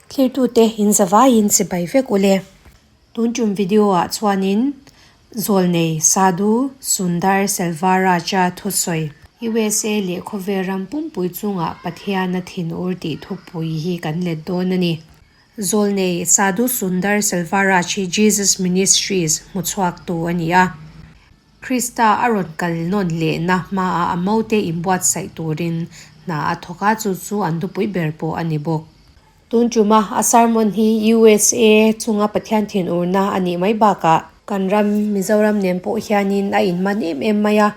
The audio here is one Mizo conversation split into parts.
Thlirtute in zavaiin chibai vek ule. Tun tum video ah chuanin Zawlnei Sadhu Sundar Selvaraj-a thusawi USA leh khawvel ram pumpui chungah Pathian a thinur tih thupui hi kan let dawn a ni. Zawlnei Sadhu Sundar Selvaraj hi Jesus Ministries hmuchhuaktu a ni a. Krista a rawn kal nawn lehna hmaah a mote inbuatsaih turin hna a thawk a, chu chu an thupui ber pawh a ni bawk. Tun tuma a sermon hi USA chunga Pathian thinurna a nih mai bakah kan ram Mizoram nen pawh hianin a inman em em mai a,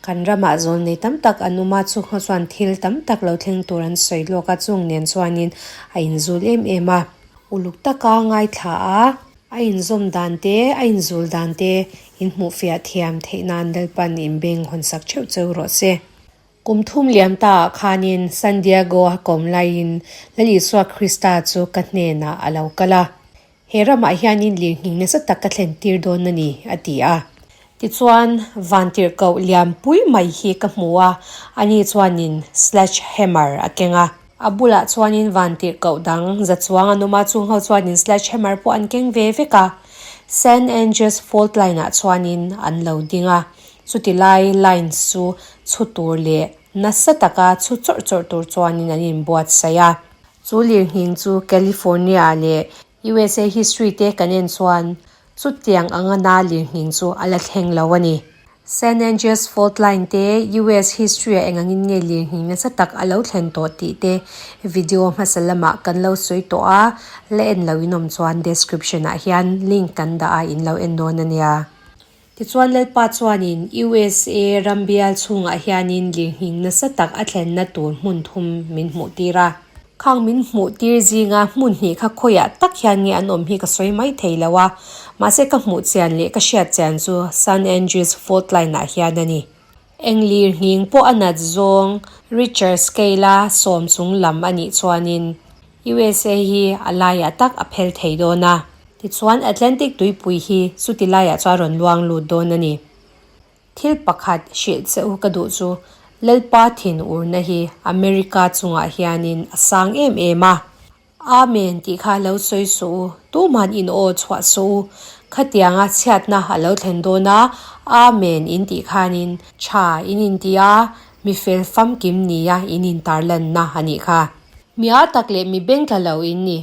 kan ramah zawlnei tam tak an awm a, chungho chuan thil tam tak lo thleng tur an sawi lawk a, chung nen chuanin a inzul em em a. Uluk taka ngaithla a. A inzawm dan te, a inzul dan te in hmuhfiah thiam theih nan Lalpan in beng hawnsak theuh cheu rawh se. Kum thum liam ta ah khanin San Diego a kawm laiin Lal Isua Krista chu ka hnenah a lo kal a. He ramah hianin lirnghing nasa tak ka thlen tir dawn a ni, a ti a. Tichuan, vantirhkoh lianpui mai hi ka hmu a, ani chuanin sledge hammer a keng a. A bulah chuanin vantirhkoh dang za chuang an awm a, chung ho chuanin sledge hammer pawh an keng ve vek a. San Andreas Fault Line ah chuanin an lo ding a, chuti lai line chu chhu tur leh nasa taka chhu chawrh chawrh tur chuanin an inbuatsaih a. Chu lirnghing chu California leh USA history te kan en chuan Chutiang anga na lirnghing chu a la thleng lo a ni. San Andreas Fault Line te US history ah engangin nge lirnghing nasa tak a lo thlen tawh tih te video hmasa lamah kan lo sawi tawh a, la en lo in awm chuan description ah hian link kan dah a in lo en dawn a nia. Tichuan Lalpa chuanin USA ram bial chhungah hianin lirnghing nasa tak a thlenna tur hmun thum min hmuh tir a. Khang min hmuh tir zinga hmun hnih kha khawiah tak hian nge an awm hi ka sawi mai thei lo a, mahse ka hmuh chian leh ka hriat chian chu San Andreas Fault Line ah hian a ni. Englir nghing pawh a nat zawng Richter scale a sawm chung lam a nih chuanin USA hi a laiah tak a phel thei dawn a, tichuan Atlantic tuipui hi chuti laiah chuan rawn luang lut dawn a ni. Thil pakhat hrilh che u ka duh chu Lalpa thin urna hi America chungah hianin a sang em em a. Amen tih kha lo sawi suh u, tuman in aw chhuah suh u. Khatianga chhiatna a lo thlen dawn a, Amen in tih khanin tha in inti a, mi fel famkim nia in intarlanna a nih kha. Mi a tak leh mi bengtla lo in ni.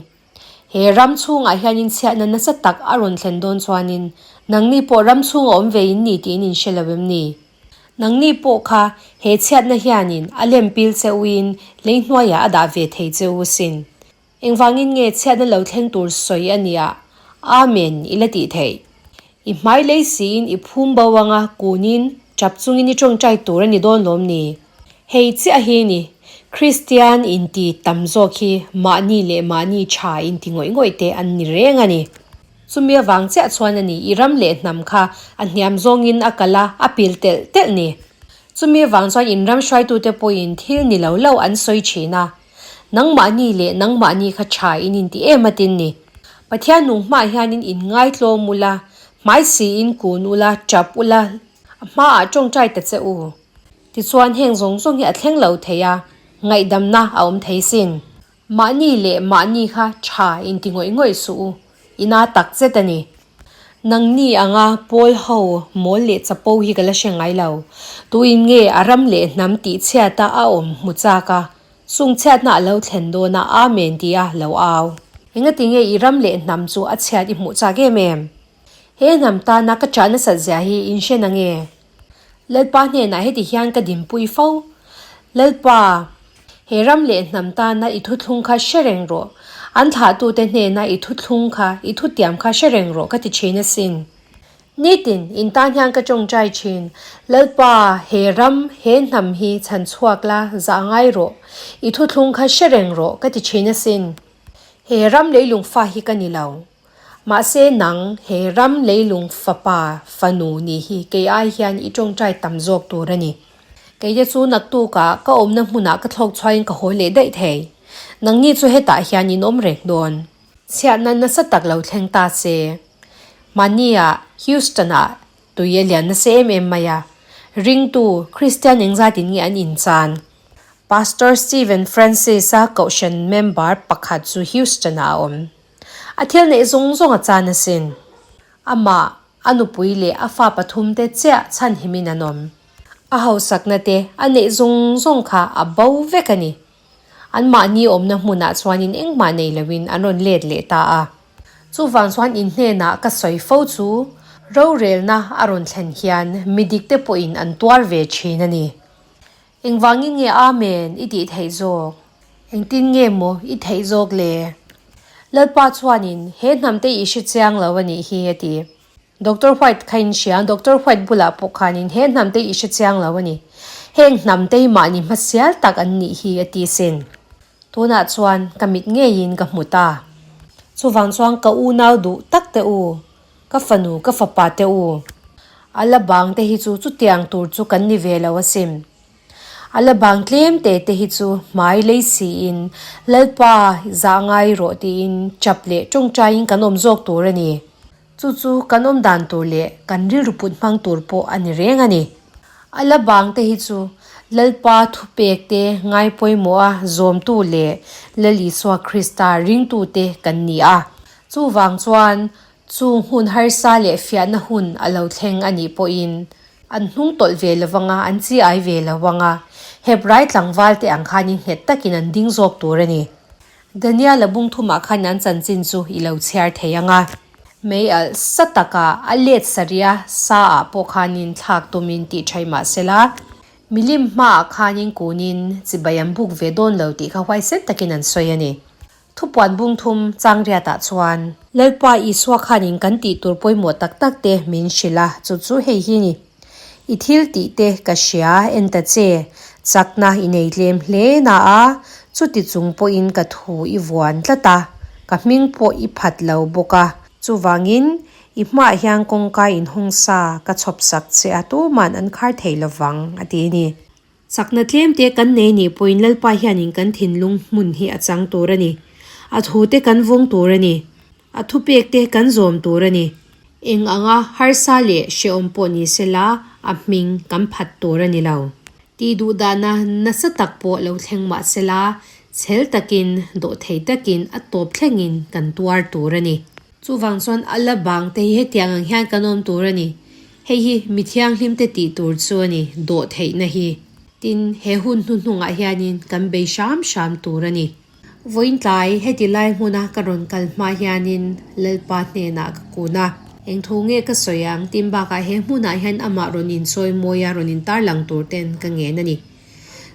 He ram chhungah hianin chhiatna nasa tak a rawn thlen dawn chuanin nangni pawh ram chhunga awm ve in ni tiin in hre lo em ni? Nangni pawh kha he chhiatna hianin a lem pil che uin lei hnuaiah a dah ve thei che u sin. Engvangin nge chhiatna lo thleng tur sawi a nia? Amen i la tih theih. I hmai lei siin i phum bo anga kunin tap chungin i tawngtai tur a ni dawn lawm ni? Hei chiah hi ni, Kristian inti tam zawk hi mahni leh mahni tha inti ngawih ngawih te an ni reng a ni. Chumi avang chiah chuan a ni i ram leh hnam kha a hniam zawngin a kal a, a pil telh telh ni. Chumi avang chuan in ram hruaitute pawhin thil ni lo lo an sawi thin a. Nangmahni leh nangmahni kha tha in inti em atin ni. Pathian nung hmaah hianin in ngaitlawm ula, hmai siin kun ula, tap ula, a hmaah tawngtai ta che u. Tichuan heng zawng zawng hi a thleng lo thei a, ngaihdamna a awm thei sin. Mahni leh mahni kha tha inti ngawih ngawih suh u, ina tak zet a ni. Nangni anga pawl ho mawl leh chapo hi ka la hre ngai lo. Tuin nge a ram leh hnam tih chhiata a awm hmu chak a, chung chhiatna a lo thlen dawn a Amen ti a lo au. Engati nge i ram leh hnam chu a chhiat i hmuh chak em em? He hnam tana ka chah nasat zia hi in hre na nge? Lalpa hnenah heti hian ka dinpui fo, Lalpa, he ram leh hnam tana i thuthlung kha hre reng rawh, an thlahtute hnena i thuthlung kha, i thutiam kha hre reng rawh ka ti thin asin. Nitin, in tan hian ka tawngtai thin, Lalpa, he ram, he hnam hi chhan chhuak la, zah ngai rawh, i thuthlung kha hre reng rawh ka ti thin asin. He ram leilung fa hi ka ni lo. Mahse nang he ram leilung fapa fanu nih hi kei ai hian i tawngtai tam zawk tur a ni. Keite chu naktukah ka awmna hmunah ka thlawk chhuain ka haw leh daih thei. Nangni chu hetah hian in awm reng dawn. Chhiatna nasa tak lo thleng ta se. Mahnia Houston-ah tui a lian nasa em em mai a. Ringtu Kristian engzatin nge an inchan? Pastor Steven Francis-a kohhran member pakhat chu Houston-ah a awm. A thil neih zawng zawng a chan asin. Amah, a nupui leh a fa pathumte chiah chhanhimin an awm. A hausakna te a neih zawng zawng kha a bo vek a ni. Anmahni awmna hmunah chuanin engmah nei loin an rawn let leh ta a. Chuvang chuan in hnenah ka sawi fo chu rorelna a rawn thlen hian mi dikte pawhin an tuar ve thin a ni. Engvangin nge Amen i tih theih zawk? Engtin nge maw i theih zawk le? Lalpa chuanin he hnamte i hre chiang lo a nih hi a ti. Doctor White kha in hria, Doctor White bulah pawh khanin he hnamte i hre chiang lo a ni. Heng hnamte hi mahni hmasial tak an nih hi a ti sin. Tunah chuan ka mit ngeiin ka hmu ta. Chuvang chuan ka unau duh tak te u, ka fanu ka fapa te u, a la bang te hi chu chutiang tur chu kan ni ve lo asin. A la bang tlem te te hi chu hmai lei siin Lalpa zah ngai rawh tiin chap leh tawngtaiin kan awm zawk tur a ni. Chu chu kan awm dan tur leh kan rilru put hmang tur pawh a ni reng a ni. A la bang te hi chu Lalpa thupek te ngai pawimawh a zawmtu leh Lal Isua Krista ringtu te kan ni a. Chuvang chuan chung hun harsa leh fiahna hun a lo thleng a nih pawhin An hnung tawlh ve lo vang a, an chi ai ve lo vang a, Hebrai tlangval te ang khanin nghet takin an ding zawk tur a ni. Daniel-a bung thumah khan an chanchin chu i lo chhiar thei ang a. Mei alh sa takah a let saria sa ah pawh khanin thlak tumin tih thaih mah sela, milim hmaah khanin kunin chibai an buk ve dawn lo tih kha huaisen takin an sawi a ni. Thupuan bung thum Changriatah chuan. Lalpa Isua khanin kan tih tur pawimawh tak tak te min hrilh a, chu chu hei hi ni. I thil tih te ka hria, en ta che, chakna i nei tlem hle na a, chuti chung pawhin ka thu i vuan tlat a, ka hming pawh i phat lo bawk a. Chuvangin, i hmaah hian kawngka inhawng sa ka chhawp sak che a, tuman an khar thei lovang, a ti a ni. Chakna tlemte kan nei nih pawhin Lalpa hianin kan thinlung hmun hi a chang tur a ni. A thute kan vawng tur a ni. A thupekte kan zawm tur a ni. Eng anga harsa leh hrehawm pawh ni sela a hming kan phat tur a ni lo. Tih duh dahna nasa tak pawh lo thleng mah sela chhel takin, dawhthei takin a tawp thlengin kan tuar tur a ni. Chuvang chuan a la bang te hi hetiang ang hian kan awm tur a ni. Hei hi mi thianghlim te tih tur chu a ni, dawh theihna hi. Tin, he hun hnuhnungah hianin kan bei hram hram tur a ni. Vawiin tlai heti lai hmuna ka rawn kal hma hianin Lalpa hnenah ka kun a. Eng thu nge ka sawi ang? Tin bakah he hmunah hian amah rawn inchawi mawi a, rawn intarlang tur ten ka ngen a ni.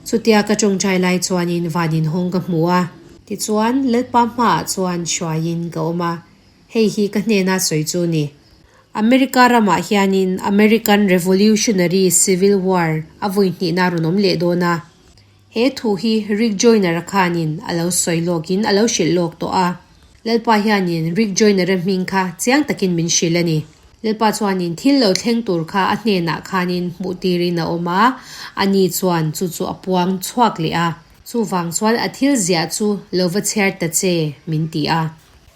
Chutia ka tawngtai lai chuanin van inhawng ka hmu a. Tichuan, Lalpa hmaah chuan hruaiin ka awm a, hei hi ka hnena sawi chu ni. America ramah hianin American Revolutionary Civil War a vawi hnihna rawn awm leh dawn a. He thu hi Rick Joyner-a khanin a lo sawi lawkin a lo hrilh lawk tawh a. Lalpa hianin Rick Joyner-a hming kha chiang takin min hrilh a ni. Lalpa chuanin thil lo thleng tur kha a hnenah khanin hmuh tirin a awm a, ani chuan chu chu a puang chhuak leh a. Chuvang chuan a thil ziah chu lo va chhiar ta che, min ti a.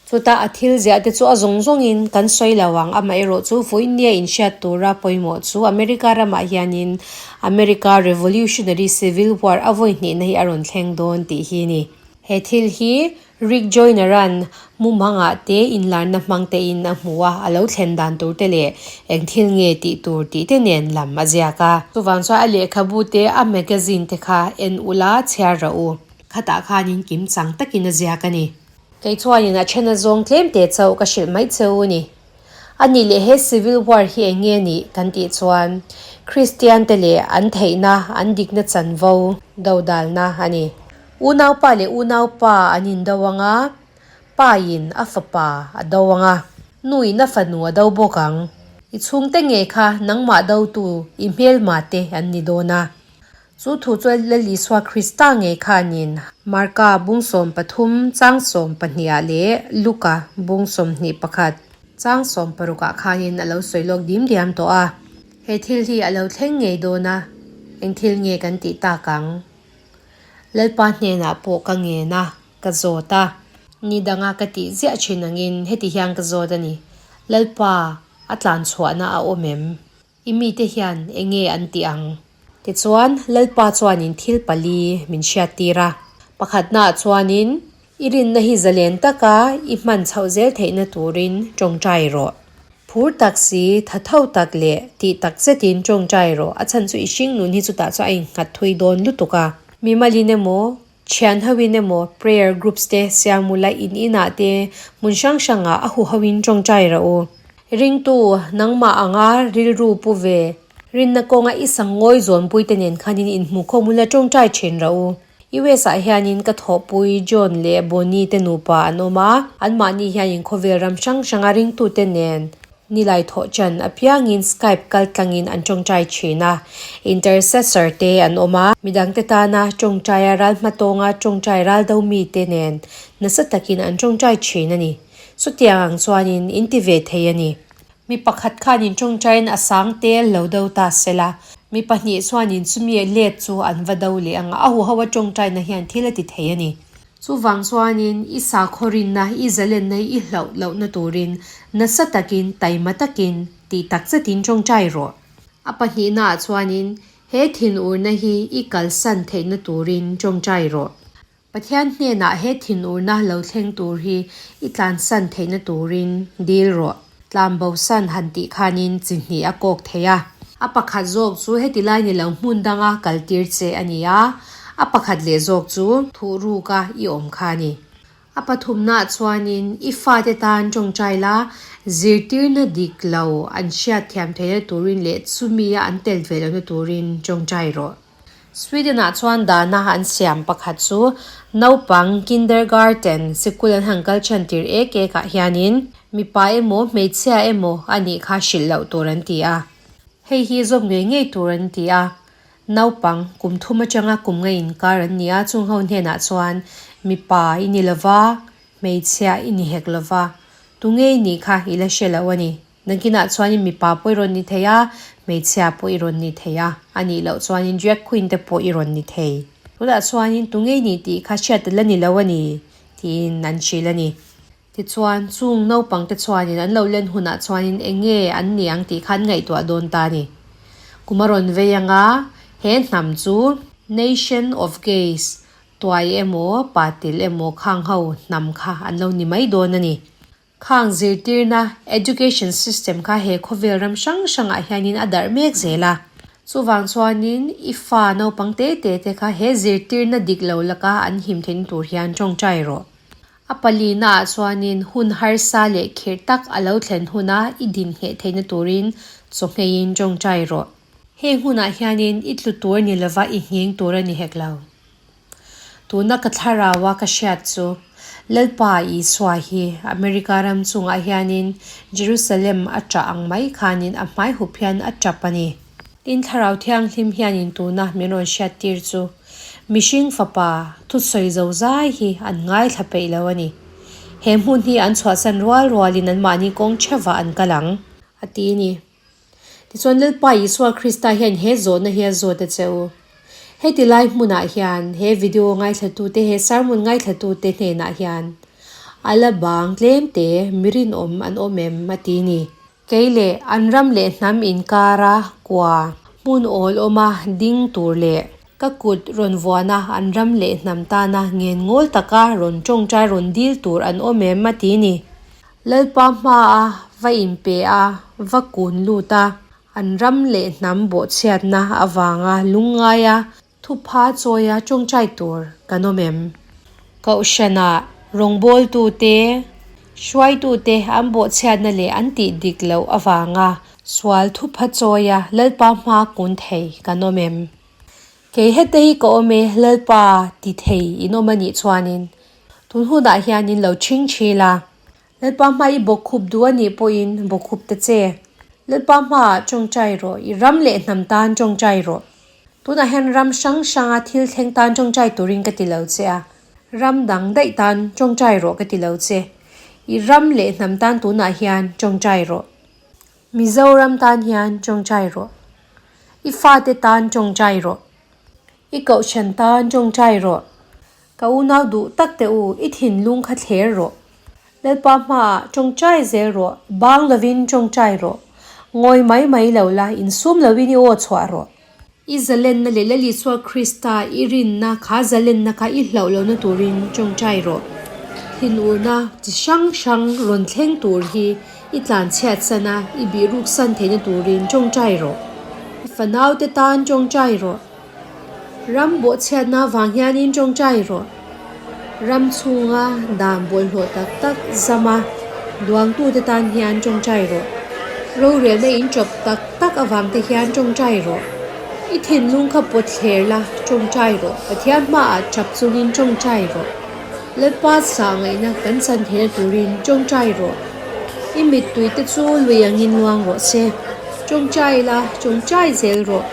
Chutah a thil ziah te chu a zawng zawngin kan sawi lo ang, amaherawh chu vawinia inhriat tura pawimawh chu America ramah hianin America Revolutionary Civil War a vawi hnihna hi a rawn thleng dawn tih hi a ni. He thil hi Rick Joyner-a'n mumangah te inlarna hmang tein a hmu a, a lo thlen dan tur te leh eng thil nge tih tur tih te nen lam a ziak a. Chuvang chuan a lehkhabu te, a magazine te kha en ula chhiar rawh u. Khatah khanin kim chang takin a ziak a ni. Kei chuanin a then a zawng tlem te chauh ka hrilh mai che u ni. A nih leh he Civil War hi eng nge nih kan tih chuan Kristian te leh an theihna, an dikna chanvo dodalna a ni. Unaupa leh unaupa an indo ang a, pa in a fapa a do ang a, nu in a fanu a do bawk ang. I chhungte ngei kha nangmah dotu i hmelma te an ni dawn a. Chu thu chu Lal Isua Krista ngei khanin Marka bung 13 chang 12 ah leh Luka bung 21 chang 16 ah khanin a lo sawi lawk dim diam tawh a. He thil hi a lo thleng ngei dawn a, eng thil nge kan tih tak ang? Lalpa hnenah pawh ka ngen a, ka zawt a. Ni danga ka tih ziah thin angin heti hian ka zawt a ni, Lalpa, a tlan chhuahna a awm em? I mite hian eng nge an tih ang? Tichuan, Lalpa chuanin thil pali min hriattir a. Pakhatnaah chuanin, I rinna hi zalen taka i hman chhoh zel theihna turin tawngtai rawh. Phur tak si, tha tho tak leh tih tak zetin tawngtai rawh. A chhan chu i hringnun hi chutah chuan a innghat thui dawn lutuk a. Mimalin emaw, thian hoin emaw prayer groups te siam ula in inah te hmun hrang hrangah a huhoin tawngtai rawh u. Ringtu, nangmah anga rilru pu ve. Rinna kawnga i sangngawi zawnpui te nen khanin inhmuhkhawm ula tawngtai thin rawh u. US ah hianin ka thawhpui John leh Bonnie te nupa an awm a, anmahni hianin khawvel ram hrang hranga ringtute nen nilai thawh chan apiangin Skype kal tlangin an tawngtai thin a, intercessor te an awm a, midangte tana tawngtaia ral hmatawnga tawngtai ral do mite nen nasa takin an tawngtai thin a ni. Chutiang ang chuanin in ti ve thei a ni. Mi pakhat khanin tawngtaiin a sang tel lo do ta sela, mi pahnih chuanin chumi let chu an va do leh ang a, a huho a tawngtaina hian thil a ti thei a ni. Chuvang chuanin i sakhaw rinna, i zalenna hi i hlauh lohna turin nasa takin, taima takin, tih tak zetin tawngtai rawh. A pahnihnaah chuanin he thinurna hi i kalsan theihna turin tawngtai rawh. Pathian hnenah he thinurna lo thleng tur hi i tlansan theihna turin dil rawh. Tlanbosan han tih khanin chi hnih a kawk thei a. A pakhat zawk chu heti lai ni lo hmun danga kaltir che a ni a, a pakhat leh zawk chu thuhruka i awm kha a ni. A pathumnaah chuanin i fate tan tawngtai la, zirtirna dik lo an hriatthiam theihna turin leh chumia an tel ve lohna turin tawngtai rawh. Sweden-ah chuan dana an siam pakhat chu naupang kindergarten sikul an han kal than tir ek ek ah hianin mipa emaw hmeichhia emaw a nih kha hrilh loh tur an ti a. Hei hi zawm ngei ngei tur an ti a. Naupang kum thum atanga kum nga inkar an ni a, chung ho hnenah chuan mipa i ni lova, hmeichhia i ni hek lova, tunge i nih kha i la hre lo a ni. Nakinah chuanin mipa pawh i rawn ni thei a, hmeichhia pawh i rawn ni thei a, a nih loh chuanin drag queen te pawh i rawn ni thei. Tunah chuanin tunge i nih tih kha hriat la ni lo a ni, tiin an hrilh a ni. Tichuan, chung naupang te chuanin an lo len hunah chuanin eng nge an ni ang tih kha an ngaihtuah dawn ta a ni. Kum a rawn vei ang a, he hnam chu Nation of Gays, tuai emaw, patil emaw khang ho hnam kha an lo ni mai dawn a ni. Khang zirtirna, education system, kha he khawvel ram hrang hrangah hianin a darh mek zel a. Chuvang chuanin i fa naupang te te te kha he zirtirna dik lo laka an him theihna tur hian tawngtai rawh. A palinaah chuanin hun harsa leh khirh tak a lo thlen huna i din ngheh theihna turin chawhngeiin tawngtai rawh. Heng hunah hianin i tlu tur ni lova i nghing tur a ni hek lo. Tuna ka thlaraua ka hriat chu Lalpa Isua hi America ram chungah hianin Jerusalem a ṭah ang mai khanin a hmai hup hian a ṭap a ni. Tin, Thlarau Thianghlim hianin tuna min rawn hriattir chu mihring fapa thusawi zozai hi an ngaithla peih lo a ni. He hmun hi an chhuahsan rual rualin anmahni kawng ṭheuhvah an kal ang, a ti a ni. Tichuan Lalpa Isua Krista hian he zawhna hi a zawt a che u. Heti lai hmunah hian he video ngaithlatute, he sermon ngaithlatute hnenah hian a la bang tlemte mi rinawm an awm em a ti ni. Kei leh an ram leh hnam inkara kua hmun awl awma ding tur leh ka kut rawn vuana an ram leh hnam tana ngen ngawl taka rawn tawngtai rawn dil tur an awm em a ti ni. Lalpa hmaa va inpe a, va kun lut a, an ram leh hnam bawhchhiatna avanga lungngaia thupha chawia tawngtai tur kan awm em? Kohhranah rawngbawltute, hruaitute an bawhchhiatna leh an tih dik loh avanga sual thupha chawia Lalpa hmaa kun thei kan awm em? Kei hete hi ka awm e, Lalpa ti thei in awm a nih chuanin Tun hunah hianin lo chhing chhil a, Lalpa hma i bawkkhup duh a nih pawhin bawkkhup ta che. Lalpa hmaah tawngtai rawh, i ram leh hnam tan tawngtai rawh. Tunah hian ram hrang hranga thil thleng tan tawngtai turin ka ti lo che a, ram dang daih tan tawngtai rawh ka ti lo che. I ram leh hnam tan tunah hian tawngtai rawh. Mizoram tan hian tawngtai rawh. I fate tan tawngtai rawh. I kohhran tan tawngtai rawh. Ka unau duh tak teh u, i thinlung kha thler rawh. Lalpa hmaah tawngtai zel rawh, bang lovin tawngtai rawh. Ngawi mai mai lo la, insum lovin i aw chhuah rawh. I zalenna leh Lal Isua Krista i rinna kha zalenna kha i hlauh lohna turin tawngtai rawh. Thinurna chi hrang hrang rawn thleng tur hi i tlanchhiat san a, i bihruk san theihna turin tawngtai rawh. I fanaute tan tawngtai rawh. Ram bawhchhiatna avang hianin tawngtai rawh. Ram chhunga dan bawlhhlawh tak tak zama duangtute tan hian tawngtai rawh. Rorelna inchawp tak tak avang te hian tawngtai rawh. I thinlung kha pawt thler la, tawngtai rawh. Pathian hmaah tap chungin tawngtai rawh. Lalpa sah ngaihna kan chan theihna turin tawngtai rawh. I mittui te chu lui angin luang rawh se. Tawngtai la, tawngtai zel rawh.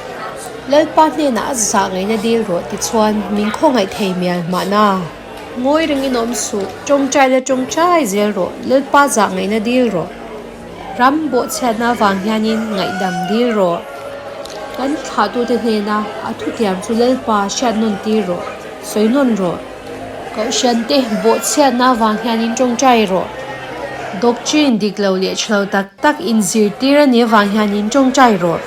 Lalpa hnenah a zah ngaihna dil rawh tichuan min khawngaih thei mial mahna. Ngawi rengin awm suh, tawngtai la tawngtai zel rawh, Lalpa zah ngaihna dil rawh. Ram bawhchhiatna avang hianin ngaihdam dil rawh. Kan thlahtute hnena a thutiam chu Lalpa hriat nawn tir rawh, sawi nawn rawh. Kohhrante bawhchhiatna avang hianin tawngtai rawh. Doctrine dik lo leh tha lo tak tak inzirtir a nih avang hianin tawngtai rawh.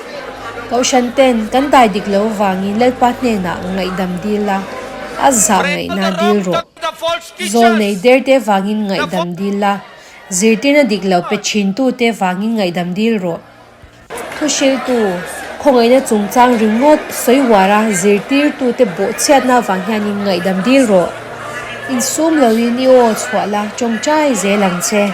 Kohhranten kan dai dik lo avangin Lalpa hnenah ngaihdam dil a, a zah ngaihna dil rawh. Zawlnei derte vangin ngaihdam dil a, zirtirna dik lo pe thintute vangin ngaihdam dil rawh. Thuhriltu, khawngaihna chungchang ringawt sawi uara zirtirtute bawhchhiatna avang hianin ngaihdam dil rawh. Insum loin i aw chhuah la, tawngtai zel ang che.